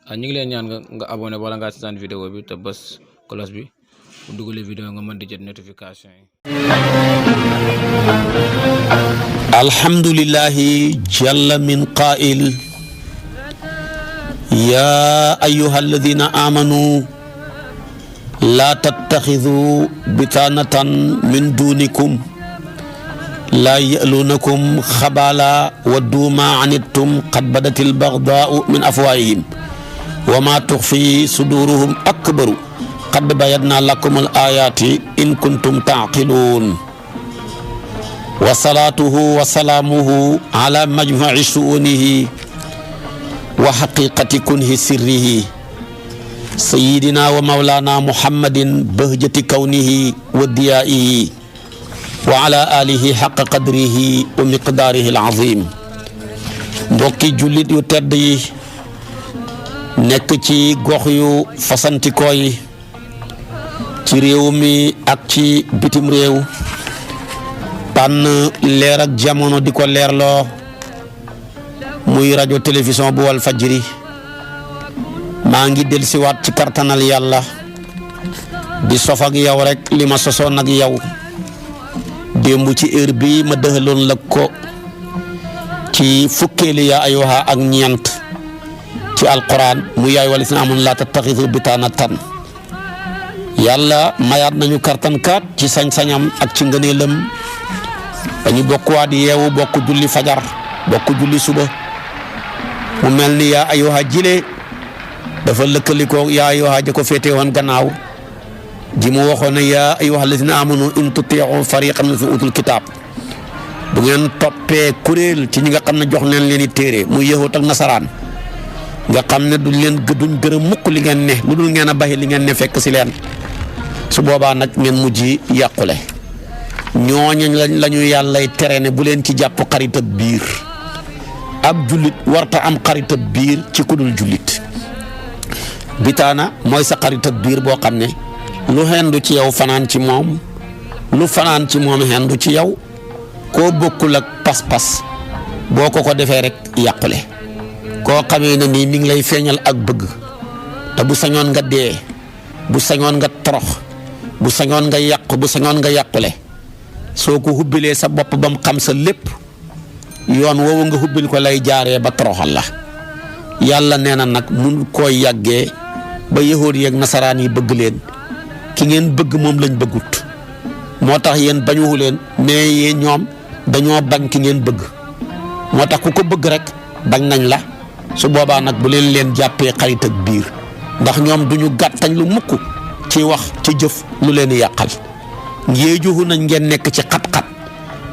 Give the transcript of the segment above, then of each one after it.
ñu ngi leen ñaan nga abonné wala nga seetaan vidéo bi te bës cloche bi bu dugalee vidéo nga mën di jot notification yi. alhamdulillahi jalla min qaa'il yaa ayyuha alladina amanu laa tattaxidu bitaanatan min dunikum laa ya'luunakum xabaala waddu maa anittum qad badatil bagdaa'u min afwaahihim wa maa tuxfi suduuruhum akbaru qad bayyannaa lakumul aayaati in kuntum taaqiluun wa salaatuhu wa salaamuhu ala majmaci shu'uunihi wa xaqiiqati kunhi sirrihi sayyidina wa mawlaana muhammadin bahjati kawnihi wa diyaa'ihi wa ala alihi xaqa qadrihi wa miqdaarihi al-aziim. mbokki jullit yu tedd yi nekk ci gox yu fasantikoo yi ci réew mi ak ci bitim réew tànn leer ak jamono di ko leerloo muy rajo télévision bu wal fajri maa ngi dellusiwaat ci kartanal yàlla di sof ak yow rek li ma sosoon ak yow démb ci heure bi ma dëxaloon la ko ci fukkeeli yaa ayyuha ak ñeent ci alquran mu yaay wala si na amoon laa tattaxidu bitaanatan yàlla mayaat nañu kartankat ci sañ-sañam ak ci ngëneelam dañu bokkuwaat yeewu bokk julli fajar bokk julli suba mu mel ni yaa ayyuha jile dafa lëkkalikoo yaa ayyuha ja ko féete woon gannaaw ji mu waxoon ne yaa ayyuha allazina amanu in tutii'u fariqan min utul kitaab bu ngeen toppee kuréel ci ñi nga xam ne jox neen leen i téere muy yahuud ak nasaraan nga xam ne duñ gërëm mukk li ngeen ne lu dul ngeen a baxi li ngeen ne fekk si leen su boobaa nag ngeen mujj yàqule ñooñu lañu yàllay tere ne bu leen ci jàpp xaritab biir ab jullit warta am xaritab biir ci kudul jullit bitaana mooy sa xaritab biir boo xam ne lu xendu ci yow fanaan ci moom lu fanaan ci moom xendu ci yow koo bokkul ak pas-pas boo ko defee rek yàqule koo xamee ne nii mi ngi lay feeñal ak bëgg te bu sañoon nga dee bu sañoon nga torox bu sañoon nga yàqu bu sañoon nga yàqule soo ko hubbilee sa bopp ba mu xam sa lépp yoon woowu nga hubbil ko lay jaaree ba toroxal la yàlla nee na nag mun koy yàggee ba yahuud yeeg nasaraan yi bëgg leen ki ngeen bëgg moom lañ bëggut moo tax yéen bañuwu leen mais yéen ñoom dañoo bañ ki ngeen bëgg moo tax ku ko bëgg rek bañ nañ la su boobaa nag bu leen jàppee xarit ak biir ndax ñoom duñu gàttañ lu mukk ci wax ci jëf lu leen yàqal ngéejuhu nañ ngeen nekk ci xat-xat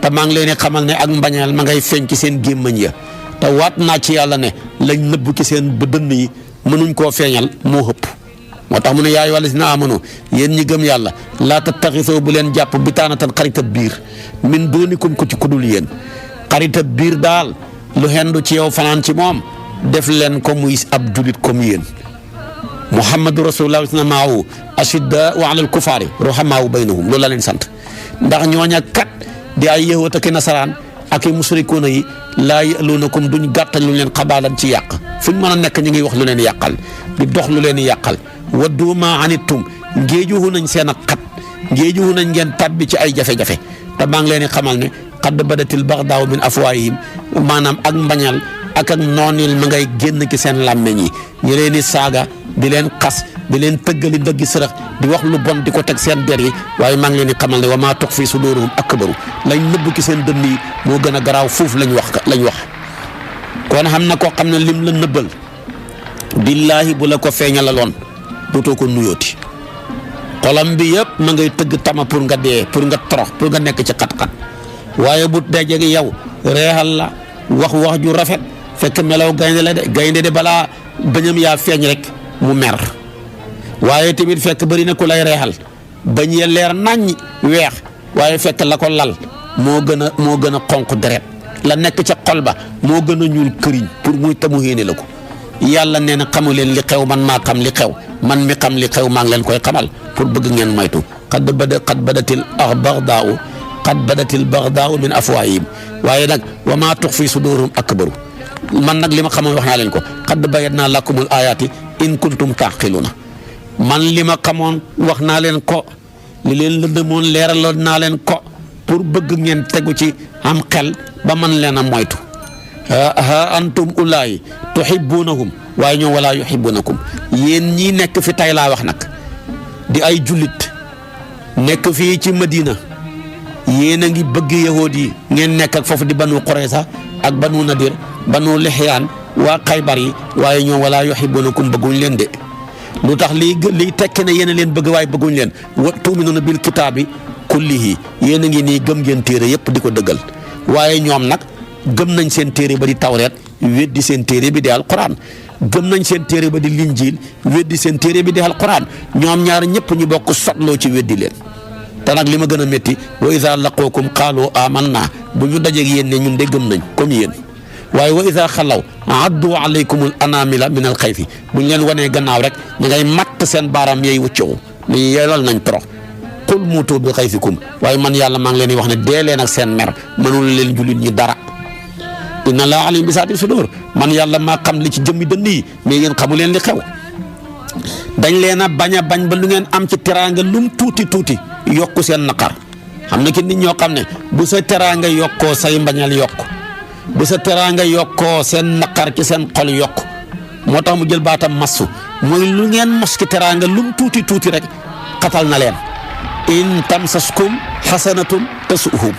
te maa ngi leen di xamal ne ak mbañeel ma ngay feeñ ci seen gémmañ ya te waat naa ci yàlla ne lañ nëbb ci seen dënn yi mënuñ koo feeñal moo hëpp moo tax mu ne yaa ayyuhal lazina amanu yéen ñi gëm yàlla laa tattaxisoo bu leen jàpp bitaanatan xaritab biir min duunikum ko ci kudul yéen xaritab biir daal lu xendu ci yow fanaan ci moom def leen ko muy ab julit comme yéen muhammadu rasulullah maahu ashiddaa'u alal kufaari ruhamaa'u baynahum loolu la leen sant ndax ñooña kat di ay yahuud ak nasaraan ak i musrikuuna yi laa ya'luunakum duñ gàttañ lu leen xabaalan ci yàq fuñ mën a nekk ñu ngi wax lu leen yàqal di dox lu leen yàqal waddu maa anittum ngéejuhu nañ seen ak xat ngéejuhu nañ ngeen tabbi ci ay jafe-jafe te maa ngi leen di xamal ne qad badatil bagdaa'u min afwaahihim maanaam ak mbañal ak noonil ma ngay génn ci seen làmmeñ yi ñu leen di saaga di leen xas di leen tëggali ndëggi sërëx di wax lu bon di ko teg seen der yi waaye maa ngi leen di xamal ne wa maa tuxfi suduuruhum akbaru lañ nëbb ci seen dënn yi moo gën a garaaw foofu lañ wax kon xam na koo xam ne lim la nëbbal billaahi bu la ko feeñalaloon dootoo ko nuyooti xolam bi yëpp ma ngay tëgg tama pour nga dee pour nga torox pour nga nekk ci xat-xat waaye bu dajee gi yow reexal la wax ju rafet fekk melaw gaynde de balaa bañam yaa feeñ rek mu mer waaye tamit fekk bëri na ku lay reexal bañ ya leer naññ weex waaye fekk la ko lal moo gën a xonq deret la nekk ca xol ba moo gën a ñuul këriñ pour muy tamu héene la ko yàlla nee na xamu leen li xew man maa xam li xew man mi xam li xew maa ngi leen koy xamal pour bëgg ngeen moytu qad badatil bagdaa'u min afwaahihim waaye nag wa maa tuxfi suduuruhum akbaru man nag li ma xamoon wax naa leen ko qad bayyana lakumul ayaati in kuntum taqiluna man li ma xamoon wax naa leen ko li leen lëndëmoon leeraloon naa leen ko pour bëgg ngeen tegu ci am xel ba man leen a moytu ha antum ulaay tuhibbunahum waaye ñoom wala yuhibbunakum yéen ñii nekk fi tay laa wax nag di ay jullit nekk fii ci Madina yéen a ngi bëgg yahood yi ngeen nekk ak foofu di banu Qurayza ak banu Nadir banu Lihyaan waa Xaybar yi waaye ñoom wala yuhibbunakum bëgguñ leen de lu tax liy tekki ne yéen a leen bëgg waaye bëgguñ leen wa tu'minuuna bil kitaabi kullihi yéen a ngi nii gëm ngeen téere yëpp di ko dëggal waaye ñoom nag gëm nañ seen téere ba di tawreet weddi seen téere bi di alquran gëm nañ seen téere ba di linjiil weddi seen téere bi di alquran ñoom ñaar ñëpp ñu bokk sotloo ci weddi leen te nag li ma gën a métti wa iza laqookum qaalu amanna bu ñu dajeeg yéen ne ñun de gëm nañ comme yéen waaye wa iza xalaw addu alaykumul anamila min al xayfi bu ñu leen wanee gannaaw rek ñu ngay matt seen baaraam yey wuccewu ni yeelal nañ trop qul muutu bi xayfikum waaye man yàlla maa ngi leen di wax ne dee leen ak seen mer mënul leen jullit ñi dara inna laa alim bi saati sudur man yàlla maa xam li ci jëmmi dënn yi mais yéen xamu leen li xew dañ leen a bañ ba lu ngeen am ci teraanga lum tuuti yokku seen naqar xam na ki nit ñoo xam ne bu sa teraanga yokkoo say mbañal yokk bu sa teraanga yokkoo seen naqar ci seen xol yokk moo tax mu jël baatam massu mooy lu ngeen mos ci teraanga lum tuuti rek xatal na leen in tamsaskum xasanatun tasuhum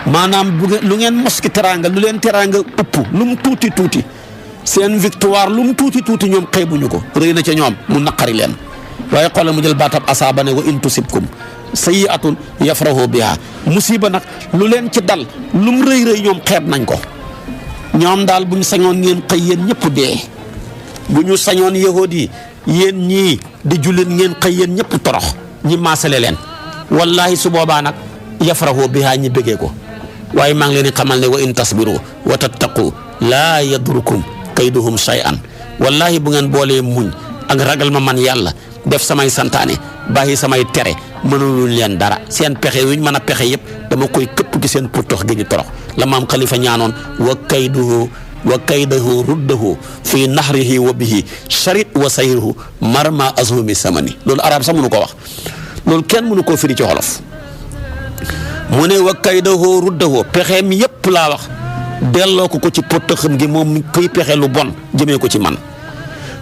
maanaam lu ngeen mos ci teraanga lu leen teraanga ëpp lum tuuti seen victoire lum tuuti ñoom xeebuñu ko rëy na ca ñoom mu naqari leen waaye xoolal mu jël baatam asaaba ne wa in tusibkum sayyi'atun yafrahu biha musiba nag lu leen ci dal lum rëy ñoom xeeb nañ ko ñoom daal bu ñu sañoon ngeen xëy yéen ñëpp dee bu ñu sañoon yahood yi yéen ñii di jullit ngeen xëy yéen ñëpp torox ñi maasale leen wallahi su boobaa nag yafrahu biha ñi bëggee ko waaye maa ngi leen di xamal ne wa in tasbiru wa tattaqu laa yadrukum kayduhum shay'an wallahi bu ngeen boolee muñ ak ragal ma man yàlla def samay santaane bàyyi samay tere mënuluñ leen dara seen pexe yuñ mën a pexe yëpp dama koy këpp ci seen pourtox gi ñu torox la maam Khalifa ñaanoon wa kaydahu ruddahu fi nahrihi wa bihi sharit wa sayruhu marma azhumi samani loolu arab sax mënu ko wax loolu kenn mënu koo firi ci wolof mu ne wa kaydahu ruddahu pexeem yëpp laa wax delloo ko ci pourtoxam gi moom kuy pexe lu bon jëmee ko ci man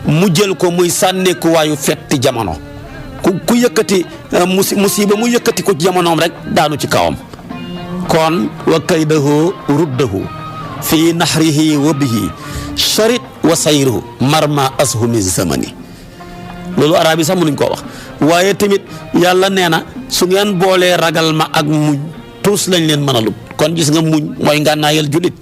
mu jël ko muy sànneeku waayu fetti jamono ku yëkkati musiba mu yëkkati ko ci jamonoom rek daanu ci kawam kon wa kaydahu ruddahu fi nahrihi wa bihi sharit wa sayruhu marma ashumi zamani loolu arab yi sax mënuñ koo wax waaye tamit yàlla nee na su ngeen boolee ragal ma ak muñ tuus lañ leen mën a lub kon gis nga muñ mooy ngànnaayal julit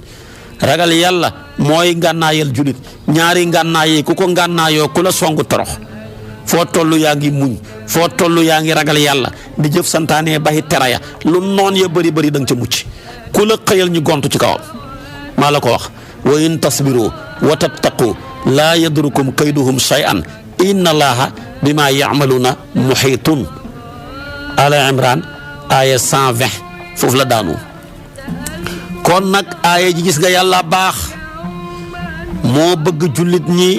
ragal yàlla mooy ngànnaayal julit ñaari ngànnaay yi ku ko ngànnaayoo ku la songu torox foo toll yaa ngi muñ foo toll yaa ngi ragal yàlla di jëf santaane baxi teraya lu noon ya bëri da nga ca mucc ku la xëyal ñu gontu ci kawam maa la ko wax wa in tasbiru wa tattaqu laa yadrukum kayduhum shay'an inna allaha bima ya'maluna muhitun ala imran aya 120 foofu la daanu kon nag aaya ji gis nga yàlla baax moo bëgg jullit ñi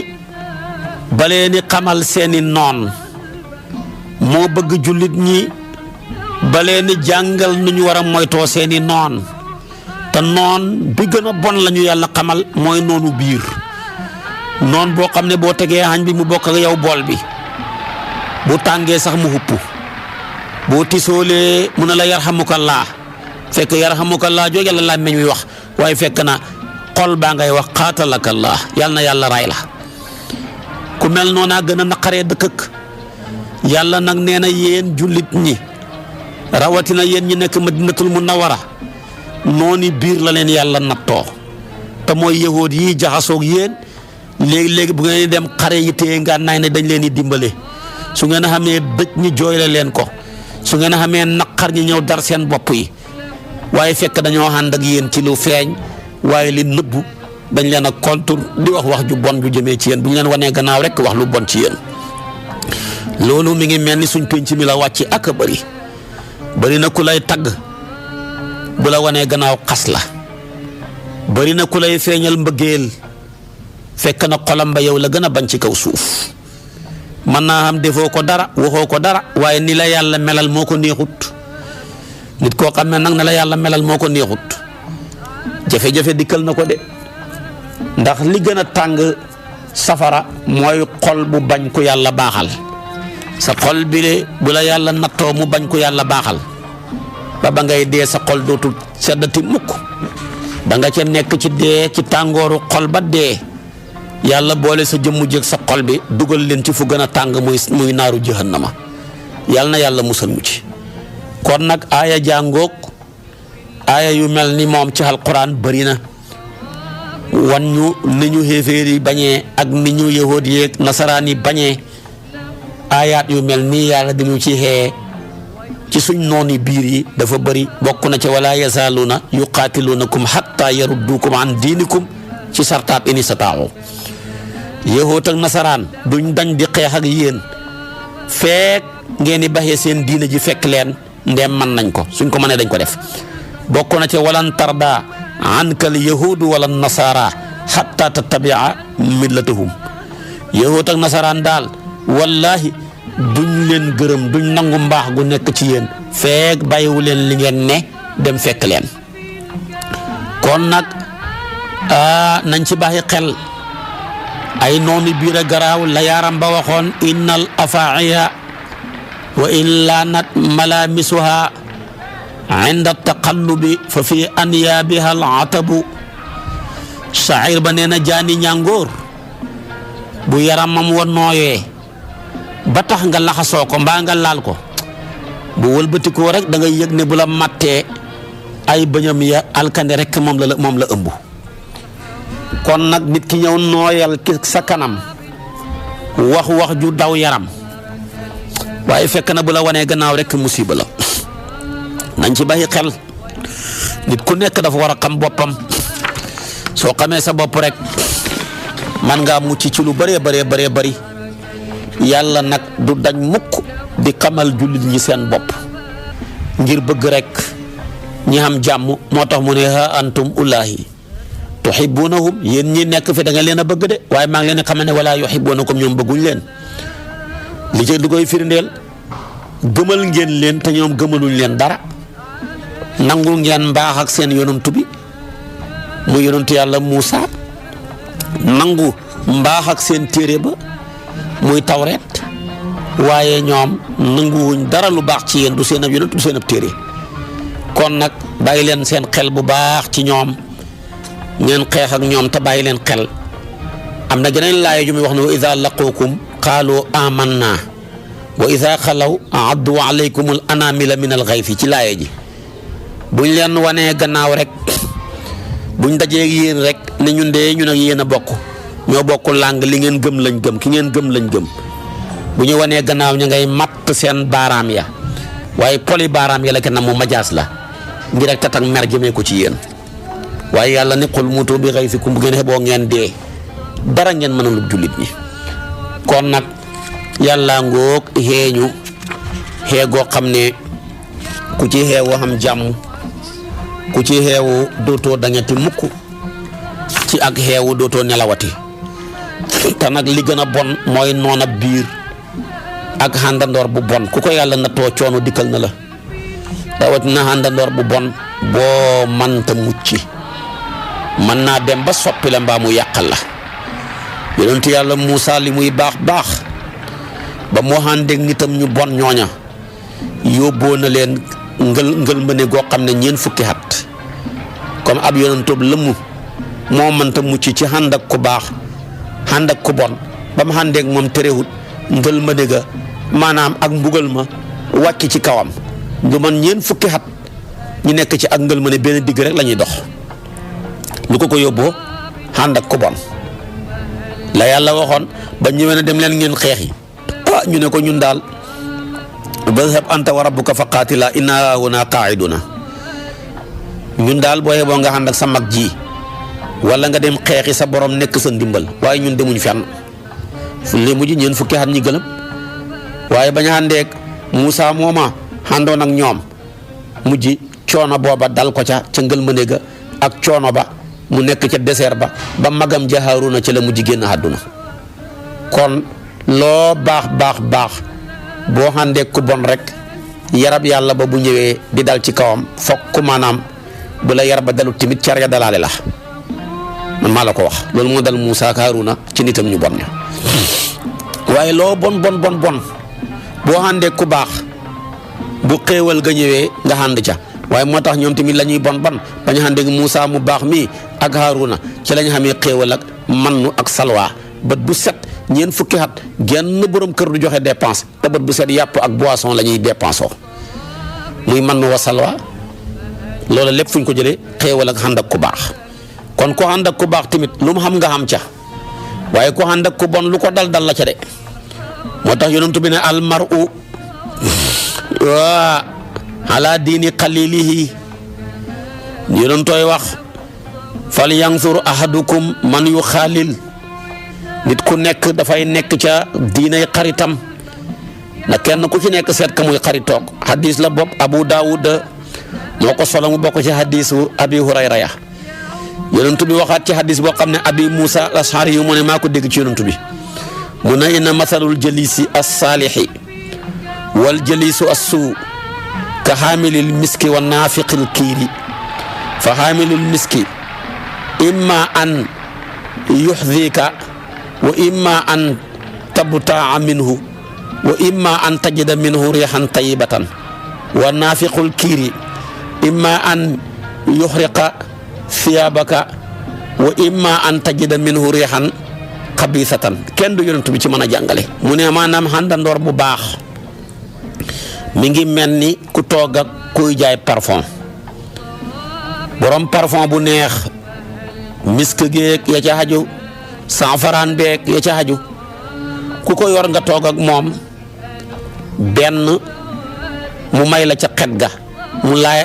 balee ni xamal seeni noon moo bëgg jullit ñi balee ni jàngal nu ñu war a moytoo seeni noon te noon bi gën a bon la ñu yàlla xamal mooy noonu biir noon boo xam ne boo tegee añ bi mu bokk ak yow bool bi bu tàngee sax mu hupp boo tisoolee mu ne la yarhamukallah fekk yarhamukallah jooju yàlla laa meñ wi wax waaye fekk na xol baa ngay wax qaatalakallah yàlla na yàlla ray la ku mel noonaa gën a naqaree dëkkëk yàlla nag nee na yéen jullit ñi rawatina yéen ñi nekk madinatul munawwara nooni biir la leen yàlla nattoo te mooy yahood yi jaxasoog yéen léegi bu ngeen dem xare yi téye ngànnaay ne dañ leen di dimbale su ngeen xamee dëj ñi jooyle leen ko su ngeen xamee naqar ñi ñëw dar seen bopp yi waaye fekk dañoo ànd ak yéen ci lu feeñ waaye li nëbbu dañ leen a kontur di wax ju bon ju jëmee ci yéen bu ñu leen wanee gannaaw rek wax lu bon ci yéen loolu mi ngi mel ni suñ penc mi la wàcc ak a bëri na ku lay tagg bu la wanee gannaaw xas la bari na ku lay feeñal mbëggeel fekk na xolam ba yow la gën a bañ ci kaw suuf mën naa am defoo ko dara waxoo ko dara waaye ni la yàlla melal moo ko neexut nit koo xam ne nag na la yàlla melal moo ko neexut jafe-jafe dikkal na ko de ndax li gën a tàng safara mooy xol bu bañ ku yàlla baaxal sa xol bi bu la yàlla nattoo mu bañ ku yàlla baaxal ba ngay dee sa xol dootul seddati mukk da nga ca nekk ci dee ci tàngooru xol ba dee yàlla boole sa jëmmu jëg sa xol bi dugal leen ci fu gën a tàng muy naaru jahannama yàlla na yàlla musal mu ci kon nag aaya jàngoog aaya yu mel ni moom ci alquran bari na wan ñu ni ñu xéeféer yi bañee ak ni ñu yahood yeeg nasaraan yi bañee aayaat yu mel nii yàlla dañu ci xee ci suñ nooni biir yi dafa bari bokk na ci wala yazaaluuna yuqaatiluunakum hatta yaruddukum an diinikum ci sartaab in istataaw yahood ak nasaraan duñ dañ di xeex ak yéen feek ngeen di baxee seen diina ji fekk leen ndem mën nañ ko suñ ko mënee dañ ko def bokk na ci walan tarda anka al yahudu wala nasara hatta tattabia millatahum yahood ak nasaraan daal wallahi duñ leen gërëm duñ nangu mbaax gu nekk ci yéen feek bàyyiwu leen li ngeen ne dem fekk leen kon nag nañ ci bàyyi xel ay noonu biir a garaaw la yaaram ba waxoon innal afaa'iya wa in laanat malaamisuha inda taqallubi fa fi anyaabiha al atabu saxiir ba nee na jaani ñàngoor bu yaramam wa nooyee ba tax nga laxasoo ko mbaa nga laal ko bu wëlbatikoo rek da ngay yëg ne bu la mattee ay bëñam ya alkande rek moom la ëmb kon nag nit ki ñëw nooyal ki sa kanam wax ju daw yaram waaye fekk na bu la wanee gannaaw rek musiba la nañ ci bàyyi xel nit ku nekk dafa war a xam boppam soo xamee sa bopp rek man ngaa mucc ci lu bëree bëri yàlla nag du dañ mukk di xamal jullit ñi seen bopp ngir bëgg rek ñi am jàmm moo tax mu ne ha antum ulaahi tuhibbunahum yéen ñi nekk fi da nga leen a bëgg de waaye maa ngi leen di xamal ne wala yuhibbunakum ñoom bëgguñ leen li ci lu koy firndeel gëmal ngeen leen te ñoom gëmaluñ leen dara nangul ngeen mbaax ak seen yonantu bi mu yonantu yàlla Muusa nangu mbaax ak seen téere ba muy tawreet waaye ñoom nanguwuñ dara lu baax ci yéen du seen ab yonantu du seen ab téere kon nag bàyyi leen seen xel bu baax ci ñoom ngeen xeex ak ñoom te bàyyi leen xel am na geneen laay ju muy wax ne wa iza laquukum qaalu amanna wa iza xalaw addu alaykum al anamila min al ghayfi ci laaye ji buñ leen wanee gannaaw rek buñ dajee yéen rek ne ñun de ñun ak yéen a bokk ñoo bokk làng li ngeen gëm lañ gëm ki ngeen gëm lañ gëm bu ñu wanee gannaaw ñu ngay matt seen baaraam ya waaye poli baaraam ya la kenn mu majaas la ngir rek tatak mer jëmee ko ci yéen waaye yàlla ne qul muutu bi ghayzikum bu ngeen xeboo ngeen dee dara ngeen mënalul jullit ñi kon nag yàlla ngoog xeeñu xeegoo xam ne ku ci xeewu xam jàmm ku ci xeewu dootoo dañati mukk ci ak xeewu dootoo nelawati te nag li gën a bon mooy noona biir ak xàndandoor bu bon ku ko yàlla nattoo coono dikkal na la rawatina xàndandoor bu bon boo manta mucc mën naa dem ba soppi la mbaa mu yàqal la yonent yàlla Muusa li muy baax ba mu àndeek nitam ñu bon ñooña yóbboo na leen ngël mëne goo xam ne ñeent fukki at comme ab yonentoob lëmm moo mënta mucc ci ànd ak ku baax ànd ak ku bon ba mu àndeek moom terewut ngël mëne ga maanaam ak mbugal ma wàcc ci kawam lu man ñeent fukki at ñu nekk ci ak ngël mëne benn digg rek la ñuy dox lu ko yóbboo ànd ak ku bon la yàlla waxoon ba ñëwee na dem leen ngeen xeexi ñu ne ko ñun daal badhab anta wa rabbuka fa qaatila inna haahunaa qaaiduna ñun daal boo yeboo nga ànd ak sa mag ji wala nga dem xeexi sa borom nekk sa ndimbal waaye ñun demuñ fenn fu lee mujj ñeen fukki at ñi gëlëm waaye bañ a àndeek Muusa mooma àndoon ak ñoom mujj coono booba dal ko ca ngël mëne ga ak coono ba mu nekk ca désert ba magam ja Haaruna ca la mujj génn àdduna. kon loo baax boo xàndee ku bon rek yarab yàlla ba bu ñëwee di dal ci kawam fokk maanaam bu la yar ba dalu timit car ya dalaale la man maa la ko wax loolu moo dal Muusaa ak Haaruna ci nitam ñu bon ña waaye loo bon boo xàndee ku baax bu xéewal ga ñëwee nga xànd ca waaye moo tax ñoom tamit la ñuy bon bañ a xàndee Muusaa mu baax mii ak Haaruna ci lañ xamee xéewal ak mannu ak salwa bët bu set ñeent fukki at genn borom kër du joxe dépense te bët bu set yàpp ak boisson la ñuy dépensoo muy mannu wa salwa loolu lépp fu ñu ko jëlee xéewal ak xànd ak ku baax kon ko xànd ak ku baax tamit lu mu xam nga xam ca waaye ko xànd ak ku bon lu ko dal la ca de moo tax yonent bi ne al mar'u waa ala diini xalilihi yonentooy wax fal yanzur ahadukum man yu xaalil nit ku nekk dafay nekk ca diinay xaritam na kenn ku ci nekk seet ka muy xaritoog hadis la bopp Abu Daawud moo ko solo mu bokk ci hadisu Abi Hurayra ya yonent bi waxaat ci hadis boo xam ne Abi Muusa al-Ash'ari yu mu ne maa ko dégg ci yonent bi mu ne inna masalul jalisi as-saalihi wal jalisu as-suu ka xaamilil miski wa naafiqil kiiri fa xaamilul miski imma an yuxdika wa imma an tabtaa minhu wa imma an tajida minhu riixan tayyibatan wa naafiqul kiiri imma an yuxriqa siyaabaka wa imma an tajida minhu riixan xabiisatan kenn du yonent bi ci mën a jàngale mu ne maanaam xàndandoor bu baax mi ngi mel ni ku toog ak kuy jaay parfum borom parfum bu neex misk geeg ya ca xaju sanfaraan beeg ya ca xaju ku ko yor nga toog ak moom benn mu may la ca xet ga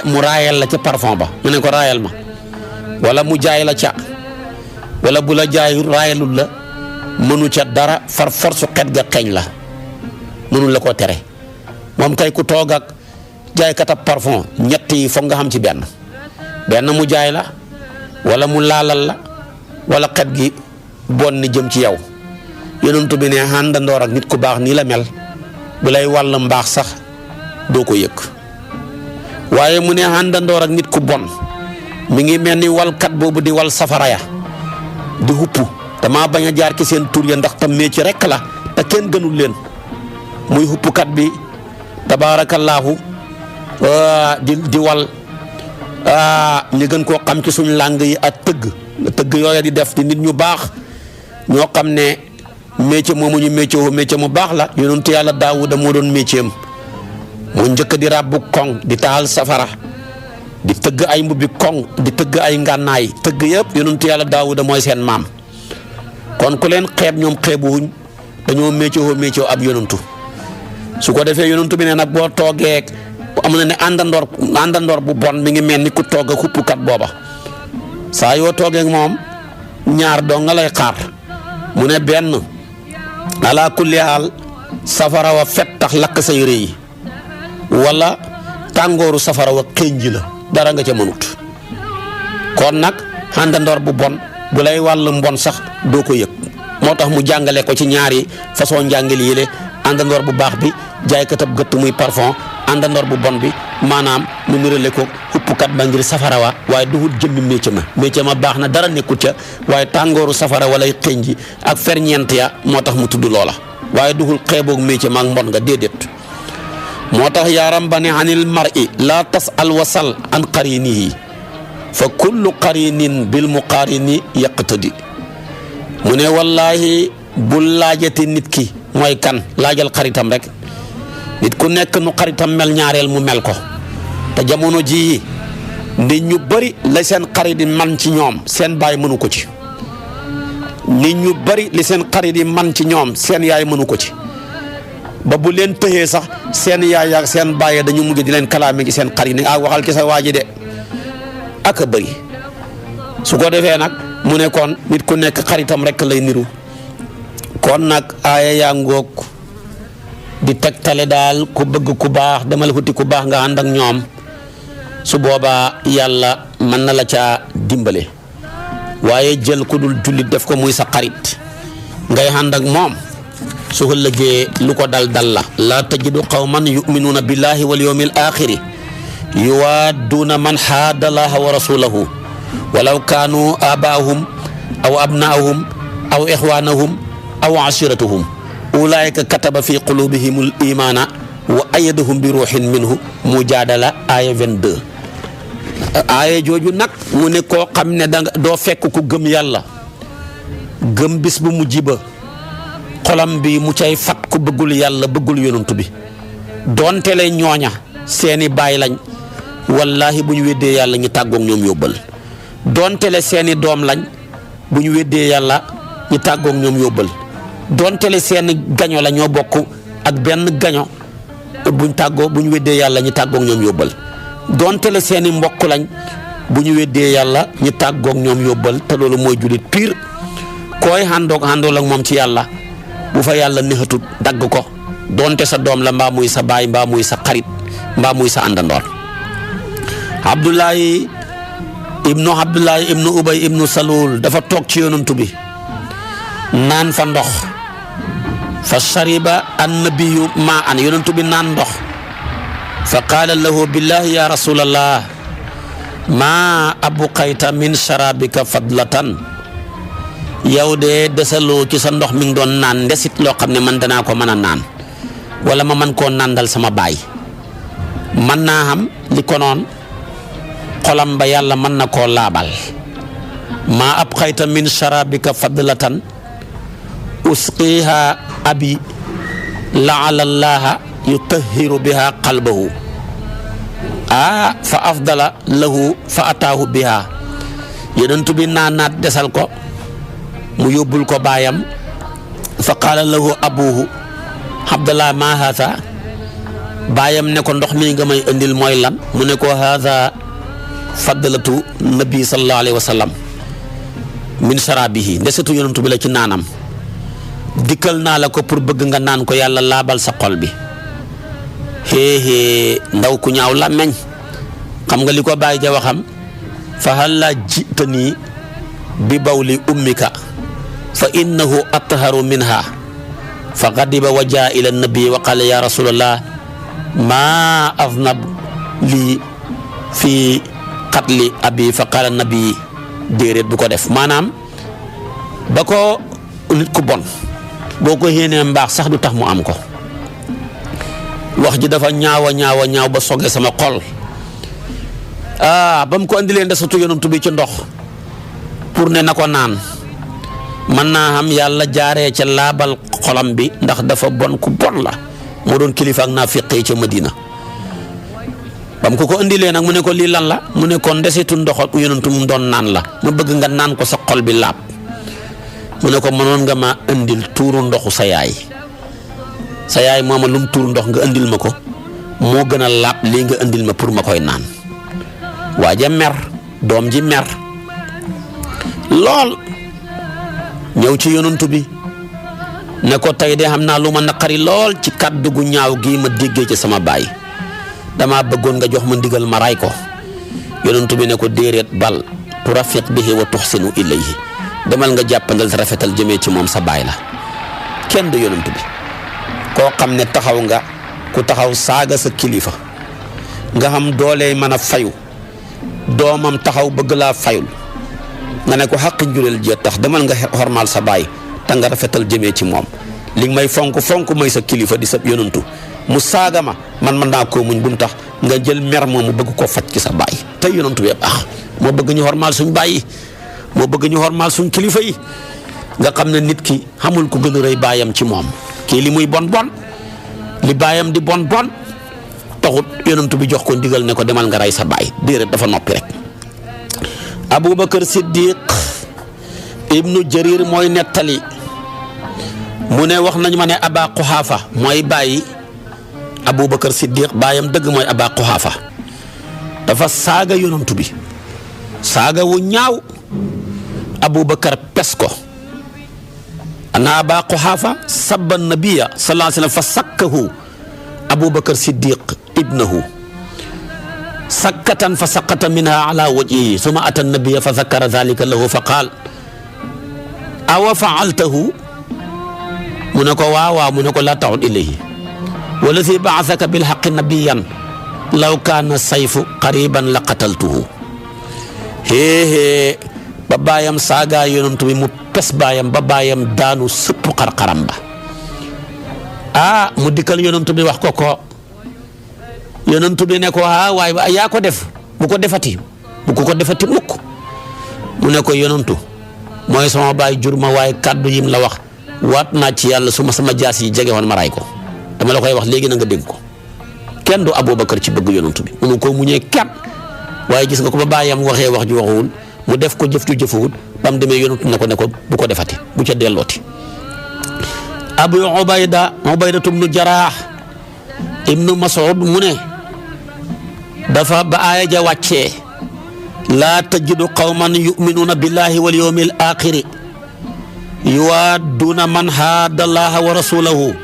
mu raayal la ca parfum ba mu ne ko raayal ma wala mu jaay la ca wala bu la jaay raayalul la mënu ca dara far force xet ga xeeñ la mënul la ko tere moom kay ku toog ak jaaykat ab parfum ñett yi foog nga xam ci benn mu jaay la wala mu laalal la wala xet gi bon ni jëm ci yow yonent bi ne àndandoor ak nit ku baax nii la mel bu lay wàll mbaax sax doo ko yëg waaye mu ne àndandoor ak nit ku bon mi ngi mel ni walkat boobu di wal safara ya di huppu dama bañ a jaar ci seen tur ya ndax tam métier rek la te kenn gënul leen muy huppukat bi tabaarakallaahu di wal ñu gën koo xam ci suñ làng yi ak tëgg yooya di def di nit ñu baax ñoo xam ne métier moomu ñu métier mu baax la yonentu yàlla Daawuda moo doon métier am mu njëkk di ràbbu koŋ di taal safara di tëgg ay mbubbi koŋ di tëgg ay ngànnaay tëgg yëpp yonentu yàlla Daawuda mooy seen maam kon ku leen xeeb ñoom xeebuwuñ dañoo métier ab yonentu su ko defee yonentu bi ne nag boo toogee am na ne àndandoor bu bon mi ngi mel ni ku toog ak xuppukat booba saa yoo toogee moom ñaar doo nga lay xaar mu ne benn ala kulli haal safara wa fet tax lakk sa yére yi wala tàngooru safara wa xënji la dara nga ca mënut kon nag àndandoor bu bon bu lay wàll mbon sax doo ko yëg moo tax mu jàngale ko ci ñaari façon njàngale yile àndandoor bu baax bi jaaykatab gëtt muy parfum àndandoor bu bon bi maanaam mu nirale ko xuppkat ba ngir safara wa waaye duhut jëmmi métier ma baax na dara nekkut ca waaye tàngooru safara walay xëñ ji ak ferñeent ya moo tax mu tudd loola waaye duhul xeeboog métier ma ak mbon nga déedéet moo tax yaaram ba ne anil mar'i laa tas'al wasal an qarinihi fa kullu qarinin bil muqarini yaqtadi mu ne wallaahi bul laajati nit ki mooy kan laajal xaritam rek nit ku nekk nu xaritam mel ñaareel mu mel ko te jamono jii nit ñu bari la seen xarit yi man ci ñoom seen baay mënu ko ci nit ñu bari li seen xarit yi man ci ñoom seen yaay mënu ko ci ba bu leen tëxee sax seen yaay ak seen baay dañu mujj di leen kalaame ci seen xarit ni waxal ci sa waa ji de ak a bëri su ko defee nag mu ne kon nit ku nekk xaritam rek lay niru kon nag aaya yaa ngoog di tegtale daal ku bëgg ku baax demal xuti ku baax nga ànd ak ñoom su boobaa yàlla mën na la caa dimbale waaye jël ku dul jullit def ko muy sa xarit ngay ànd ak moom su ëllëgee lu ko dal la laa tajidu qawman yuminuuna billahi wal yawmil axiri yuwaadduuna man haadda allaha wa rasulahu walaw kaanu abaahum aw abnaahum aw ixwaanahum aw ashiratuhum ulaika kataba fi qulubihimul imaana wa ayyadahum bi ruuhin minhu mujaadala aaya 22 aaya jooju nag mu ne koo xam ne doo fekk ku gëm yàlla gëm bis bu mujj ba xolam bi mu cay fat ku bëggul yàlla bëggul yonent bi doonte le ñooña seeni baay lañ wallahi bu ñu weddee yàlla ñu tàggoog ñoom yóbbal doonte le seeni doom lañ bu ñu weddee yàlla ñu tàggoog ñoom yóbbal doonte le seeni gaño la ñoo bokk ak benn gaño buñ tàggoo bu ñu weddee yàlla ñu tàggoog ñoom yóbbal doonte le seeni mbokk lañ bu ñu weddee yàlla ñu tàggoog ñoom yóbbal te loolu mooy julit pire koy àndool ak moom ci yàlla bu fa yàlla neexatut dagg ko doonte sa doom la mbaa muy sa baay mbaa muy sa xarit mbaa muy sa àndandoor Abdullahi ibnu Ubay ibnu Salul dafa toog ci yonantu bi naan fa ndox fa shariba annabiyu maa an yonantu bi naan ndox fa qaala lahu billahi ya rasulallah maa abqayta min sharabika fadlatan yow de desaloo ci sa ndox mi ngi doon naan ndesit loo xam ne man danaa ko mën a naan wala ma mën koo nàndal sama baay mën naa xam li ko noon xolam ba yàlla mën na koo laabal maa abqayta min sharabika fadlatan usqiha abi laala allaha yutahhiru biha qalbahu fa afdala lahu fa ataahu biha yonent bi naanaat desal ko mu yóbbul ko baayam fa qaala lahu abuhu abdallah ma haatha baayam ne ko ndox mi nga may indil mooy lan mu ne ko haatha fadlatu nabi sallallahu alayhi wa sallam min sharabihi ndesetu yonent bi la ci naanam dikkal naa la ko pour bëgg nga naan ko yàlla laabal sa xol bi ndaw ku ñaaw làmmeñ xam nga li ko bàyyi ja waxam fa halla jitani bi bawli ummika fa innahu atharu minha fa ghadiba wa jaa ila nabi wa qala ya rasulallah ma aznab li fi qatli abi fa qala nabi déedéet bu ko def maanaam ba ko nit ku bon boo ko yéenee mbaax sax du tax mu am ko wax ji dafa ñaaw ba soge sama xol ba mu ko andilee ndesatu yonent bi ci ndox pour ne na ko naan mën naa xam yàlla jaaree ca laabal xolam bi ndax dafa bon ku bon la moo doon kilifa ak naafiq yi ca Madina ba mu ko andilee nag mu ne ko lii lan la mu ne ko ndesitu ndox ak yonent mu doon naan la ma bëgg nga naan ko sa xol bi laab mu ne ko mënoon nga ma indil tuuru ndoxu sa yaay mooma lum tuur ndox nga indil ma ko moo gën a laab lii nga indil ma pour ma koy naan waa ja mer doom ji mer lool ñëw ci yonantu bi ne ko tey de xam naa lu ma naqari lool ci kàddu gu ñaaw gii ma déggee ci sama baay dama bëggoon nga jox ma ndigal ma ray ko yonantu bi ne ko déeréet bal turafiq bihi wa tuxsinu ilayhi demal nga jàppandal rafetal jëmee ci moom sa baay la kenn du yonantu bi koo xam ne taxaw nga ku taxaw saaga sa kilifa nga xam doole mën a fayu doomam taxaw bëgg laa fayul nga ne ko xaqi njureel ji tax demal nga xormaal sa baay te nga rafetal jëmee ci moom li may fonk may sa kilifa di sa yonantu mu saaga ma man mën naa koo muñ bu mu tax nga jël mer moomu bëgg koo faj ci sa baay te yonantu bi baax moo bëgg ñu xormaal suñ baay yi moo bëgg ñu xormaal suñ kilifa yi nga xam ne nit ki xamul ku gën a rëy baayam ci moom kii li muy bon li baayam di bon taxut yonent bi jox ko ndigal ne ko demal nga rey sa baay déedéet dafa noppi rek Aboubacar Siddiq ibnu Jarir mooy nettali mu ne wax nañu ma ne Aba Quhafa mooy bàyyi Aboubacar Siddiq baayam dëgg mooy Aba Quhafa dafa saaga yonent bi saaga wu ñaaw Aboubacar pes ko ana Aba Quhafa sabba nabiya sallallahu alayhi wa sallam fa sakkahu Aboubacar Siddiq ibnahu sakkatan fa saqata minha ala wajhihi summa ata an-nabiyya fa dhakkara dhalika lahu fa qaal awa fa'altahu mu ne ko waaw mu ne ko laa ta'ud ilayhi wallazi ba'athaka bil haqqi nabiyyan law kaana sayfu qariban la qataltuhu ba baayam saaga yonent bi mu pes baayam ba baayam daanu sëpp xarxaram ba mu dikkal yonent bi wax ko yonent bi ne ko waaye yaa ko def bu ko defati mukk mu ne ko yonentu mooy sama baay jur ma waaye kàddu yim la wax waat naa ci yàlla su ma sama jaas yi jege woon ma ray ko dama la koy wax léegi na nga dégg ko kenn du Aboubacar ci bëgg yonent bi mënu ko muñee kat waaye gis nga ko ba baayam waxee wax ju waxuwul mu def ko jëf ju jëfuwul ba mu demee yonent ne ko bu ko defati bu ca dellooti Abu Ubayda ibnu Jaraax ibnu Mas'ud mu ne dafa ba aaya ja wàccee laa tajidu qawman yu'minuuna billahi wal yawmil aaxiri yuwaadduuna man haadda Allaha wa rasulahu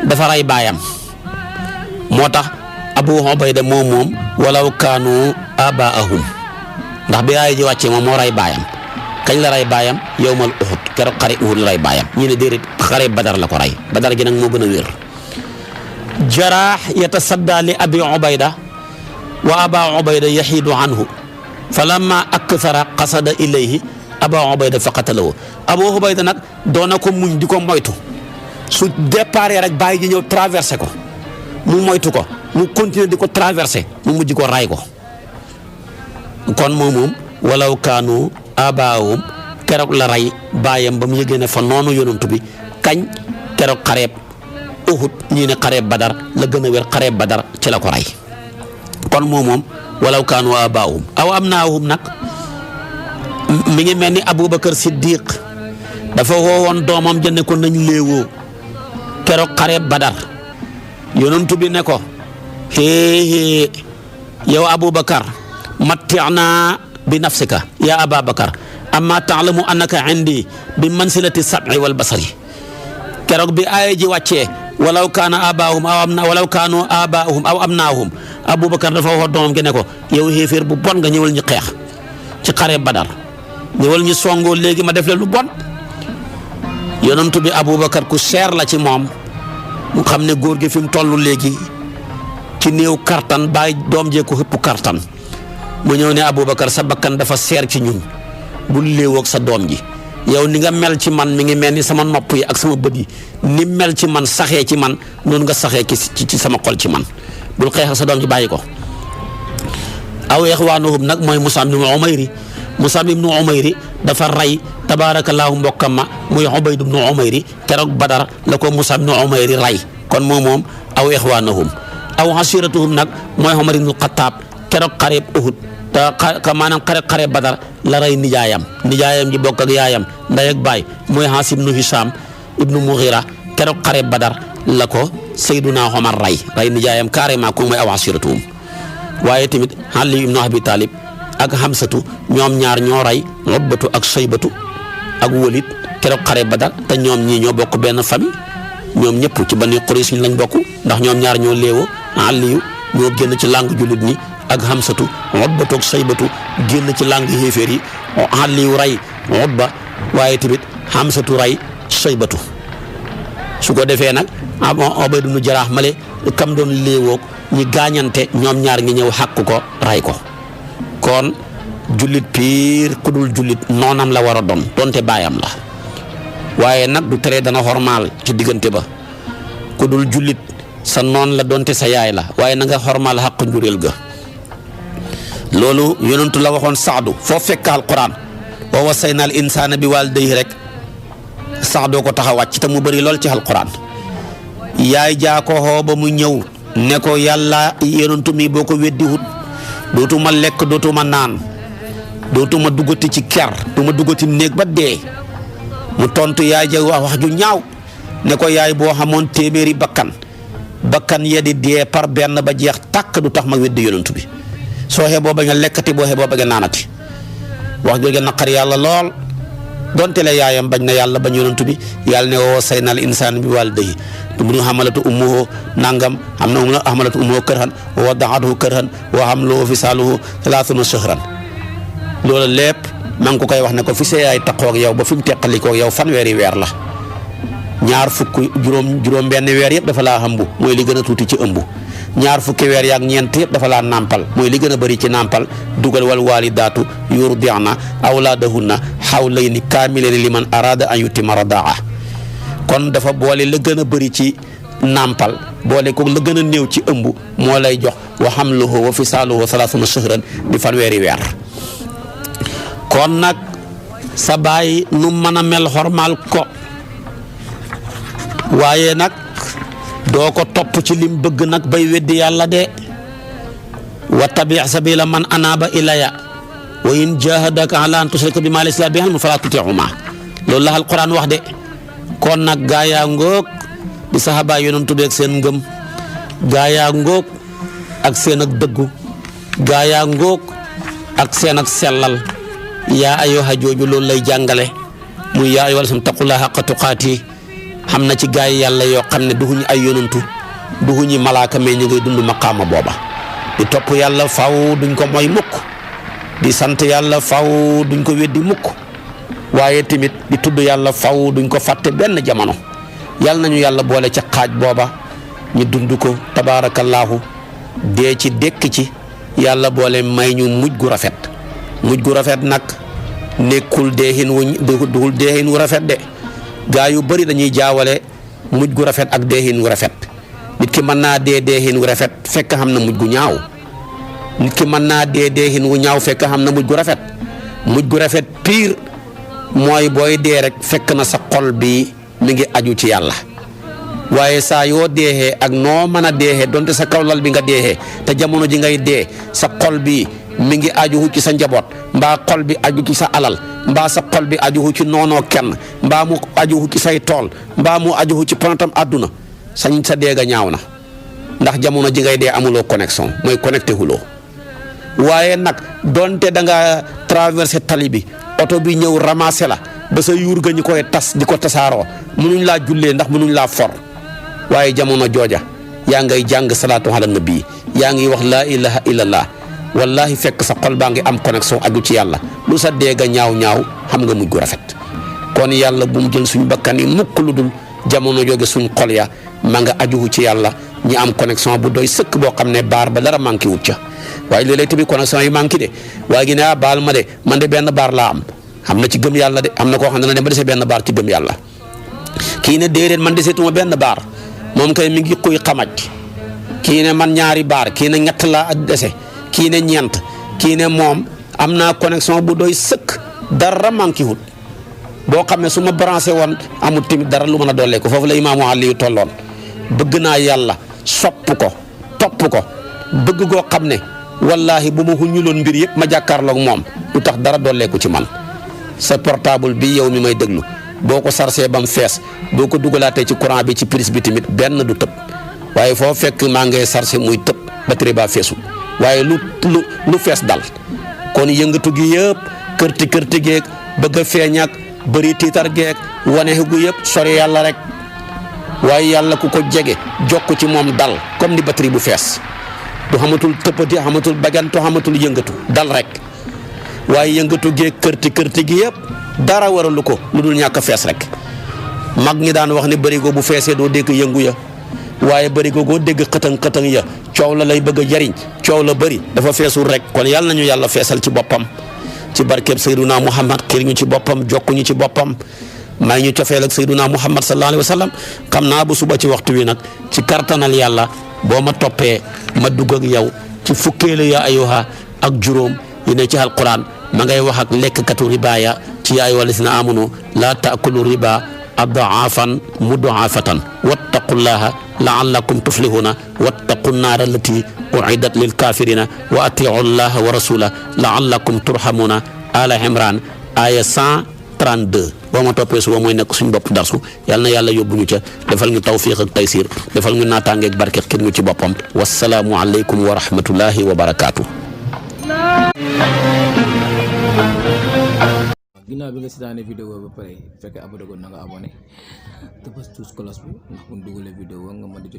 dafa ray baayam moo tax Abu Ubayda moom walaw kaanu abaahum ndax bi aaya ji wàccee moom moo ray baayam kañ la ray baayam yawmal Uhud keroog xare Uhud la ray baayam ñu ne déedéet xare Badar la ko ray Badar gi nag moo gën a wér. Jaraax yatasadda li Abi Ubayda wa Aba Ubayda yaxiidu anhu falamma akthara qasada ilayhi Aba Ubayda fa qatalahu Abu Ubayda nag doon na ko muñ di ko moytu su départ rek bàyyi ji ñëw traversé ko mu moytu ko mu continuer di ko traversé mu mujj ko ray ko kon moom walaw kaanu abaahum keroog la ray baayam ba mu yëgee ne fa noonu yonent bi kañ keroog xareeb Uhud ñii ne xareeb Badar la gën a wér xareeb Badar ci la ko ray kon moom walaw kaanu abaahum aw abnaahum nag mi ngi mel ni Aboubacar Siddiq dafa woowoon doomam jënd ko nañ léewoo keroog xareeb Badar yonent bi ne ko yow Aboubacar matti'na bi nafsika ya Ababakar amma ta'lamu annaka indi bi mansilati sab'i wal basari keroog bi aaya ji wàccee walaw kaana abaahum walaw kaanu abaahum aw abnaahum Aboubacar dafa wax doomam gi ne ko yow xéeféer bu bon nga ñëwal ñu xeex ci xare Badar ñëwal ñu songoo léegi ma def la lu bon yonent bi Aboubacar ku seer la ci moom mu xam ne góor gi fi mu toll léegi ci néew kartan bàyyi doom jee ko xëpp kartan mu ñëw ne Aboubacar sa bakkan dafa seer ci ñun bul léewoog sa doom ji yow ni nga mel ci man mi ngi mel ni sama nopp yi ak sama bët yi ni mel ci man saxee ci man noonu nga saxee ci sama xol ci man bul xeex ak sa doom ji bàyyi ko. aw ixwaanuhum nag mooy Mus'ab ibnu Umayr Mus'ab ibnu Umayr dafa rey tabaarakallaahu mbokkam ma muy Ubayd ibnu Umayr keroog Badar la ko Mus'ab ibnu Umayr rey kon moom aw ixwaanuhum aw asiratuhum nag mooy Umar ibnu Xattaab keroog xareeb Uhud te maanaam xare Badar la rey nijaayam ji bokk ak yaayam ndey ak baay mooy Haas ibnu Hisaam ibnu Mughira keroog xare Badar la ko Seyduna Omar rey nijaayam carrément ko mooy aw asiratuhum waaye tamit Ali ibnu Abi Talib ak Hamsatu ñoom ñaar ñoo rey Utbatu ak Saybatu ak Walid keroog xare Badar te ñoom ñii ñoo bokk benn famille ñoom ñëpp ci Bani Quraysh lañ bokk ndax ñoom ñaar ñoo léewoo Aliyu ñoo génn ci langue jullit ñi ak Hamsatu Utbatu ak Saybatu génn ci langue xéeféer yi Aliyu rey Utba waaye tamit Hamsatu rey Saybatu su ko defee nag Ubayd ibnu Jaraax male kam doon léewoog ñi gaañante ñoom ñaar ngi ñëw xàq ko ray ko kon jullit piir ku dul jullit noonam la war a doon donte baayam la waaye nag du tere dana xormaal ci diggante ba ku dul jullit sa noon la donte sa yaay la waaye na nga xormaal xàq njureel ga loolu yonentu la waxoon Saadu foo fekk alquran wa wasayna al insaana bi waalidayhi rek Saadoo ko tax a wàcc te mu bëri lool ci alquran yaay jaa ko xoo ba mu ñëw ne ko yàlla yonentu mi boo ko weddiwut dootuma lekk dootuma naan dootuma duggati ci ker duma duggati néeg ba dee mu tontu yaay ja wax ju ñaaw ne ko yaay boo xamoon téeméeri bakkan ya di dee par benn ba jeex tàkk du tax ma weddi yonentu bi soo xeboo ba nga lekkati boo xeboo ba nga naanati wax jooju naqar yàlla lool donte la yaayam bañ na yàlla bañ yonentu bi yàlla ne woo saynal insaan bi waalidayhi ibnu hamalatu ummuhu nangam am na hamalatu ummuhu kërhan wa wada'atuhu kërhan wa hamluhu fisaaluhu 30 shahran loolu lépp maa ngi ko koy wax ne ko fi sa yaay taqoo ak yow ba fi mu teqalikoo ak yow fanweeri weer la ñaar fukk juróom benn weer yëpp dafa laa ëmb mooy li gën a tuuti ci ëmb ñaar fukki weer yaak ñeent yëpp dafa laa nàmpal mooy li gën a bëri ci nàmpal dugal wal waalidaatu yurdi'na awlaadahunna hawlayni kaamilayni liman araada an yutimma radaa kon dafa boole la gën a bëri ci nàmpal boole ko la gën a néew ci ëmb moo lay jox wa hamluhu wa fisaaluhu 30 shahran di fanweeri weer kon nag sa baay nu mën a mel xormaal ko waaye nag doo ko topp ci lim bëgg nag bay weddi yàlla de wa tabi' sabila man anaaba ilaya wa in jahadaka ala an tushrika bima laysa laka bihi ilmun fala tuti'huma loolu la alquran wax de kon nag gaayaa ngoog di saxaaba yonent bi ak seen ngëm gaayaa ngoog ak seen ak dëggu gaayaa ngoog ak seen ak sellal yaa ayyuha jooju loolu lay jàngale muy yaa ayyuha llaziina taqullaaha haqqa tuqaatihi xam na ci gaay yàlla yoo xam ne duhuñu ay yonantu duhuñu malaaka mais ñu ngay dund maqaama booba di topp yàlla faw duñ ko moy mukk di sant yàlla faw duñ ko weddi mukk waaye tamit di tudd yàlla faw duñ ko fàtte benn jamono yàlla nañu yàlla boole ca xaaj booba ñu dund ko tabaarakallaahu dee ci dekk ci yàlla boole may ñu mujj gu rafet nag nekkul deexin wu rafet de gaa yu bari dañuy jaawale mujj gu rafet ak deexin wu rafet nit ki mën naa dee deexin wu rafet fekk xam na mujj gu ñaaw nit ki mën naa dee deexin wu ñaaw fekk xam na mujj gu rafet pire mooy booy dee rek fekk na sa xol bi mi ngi aju ci yàlla waaye saa yoo deexee ak noo mën a deexee donte sa kawlal bi nga deexee te jamono ji ngay dee sa xol bi mi ngi aju ci sa njaboot mbaa xol bi aju ci sa alal mbaa sa xol bi aju ci noonoo kenn mbaa mu aju ci say tool mbaa mu aju ci ponatam àdduna sa deega ñaaw na ndax jamono ji ngay dee amuloo connexion mooy connecté huloo waaye nag donte da nga traversé tali bi oto bi ñëw ramassé la ba sa yuur ga ñu koy tas di ko tasaaroo mënuñ laa jullee ndax mënuñ laa for waaye jamono jooja yaa ngay jàng salaatu ala nabi yaa ngi wax laa ilaha illallah wallahi fekk sa xol baa ngi am connexion aju ci yàlla lu sa deega ñaaw xam nga mujj gu rafet kon yàlla bu mu jël suñu bakkan yi mukk lu dul jamono jooge suñ xol ya ma nga aju ci yàlla ñi am connexion bu doy sëkk boo xam ne baar ba dara manqué wut ca waaye léeg-léeg tamit connexion yi manqué de waaye gi ne baal ma de man de benn baar laa am na ci gëm yàlla de am na koo xam ne dem ba dese benn baar ci gëm yàlla kii ne déedéet man deseetuma benn baar moom kay mi ngi kuy xamaj kii ne man ñaari baar kii ne ñett laa dese kii ne ñeent kii ne moom am naa connexion bu doy sëkk dara manqué wut boo xam ne su ma branché woon amul tamit dara lu mën a dollee ko foofu la imaamu Ali tolloon bëgg naa yàlla sopp ko topp ko bëgg goo xam ne wallahi bu ma xuñuloon mbir yëpp ma jàkkaarloog moom du tax dara dolleeku ci man sa portable bi yow mi may déglu boo ko sarcee ba mu fees boo ko dugalaatee ci courant bi ci prise bi tamit benn du tëb waaye foo fekk maa ngay sarcé muy tëb batterie ba feesul waaye lu fees dal kon yëngatu gi yëpp kërti geeg bëgg a feeñ ak bëri tiitar geeg wane gu yëpp sori yàlla rek waaye yàlla ku ko jege jokk ci moom dal comme ni batterie bu fees du xamatul tëppati xamatul bagantu xamatul yëngatu dal rek waaye yëngatu geeg kërti gi yëpp dara waralu ko lu dul ñàkk a fees rek mag ñi daan wax ne bërigo bu feesee doo dégg yëngu ya waaye bërigo goo dégg xëtëng ya coow la lay bëgg a jariñ coow la bëri dafa feesul rek kon yàlla nañu yàlla feesal ci boppam ci barkeeb Seyduna Muhammad xiir ñu ci boppam jokku ñu ci boppam may ñu cofeel ak Seyduna Muhammad sallallahu alayhi wa sallam xam naa bu suba ci waxtu wi nag ci kartanal yàlla boo ma toppee ma dugg ak yow ci fukkeelu yaa ayyuha ak juróom yi ne ci alquran ma ngay wax ak lekkkatu riba ya ci yaa ayyuha llazina amanu laa taakulu riba adaafan mudaafatan wattaqullaha laallakum tuflihuna wattaqu nnaara allati uidat lil kafirina wa atiu llaha wa rasula laallakum turhamuna ala imran aya 132 boo ma toppee suba mooy nekk suñ bopp darsu yal na yàlla yóbbu ñu ca defal ñu tawfiq ak taysir defal ñu naataangeeg barke xir ñu ci boppam wasalaamu aleykum wa rahmatullahi wa barakaatu. ginnaaw bi nga seetaanee vidéo ba pare fekkee abonné ko na nga abonné te bës tous cloche bi ndax bu ñu dugalee vidéo nga mën di jot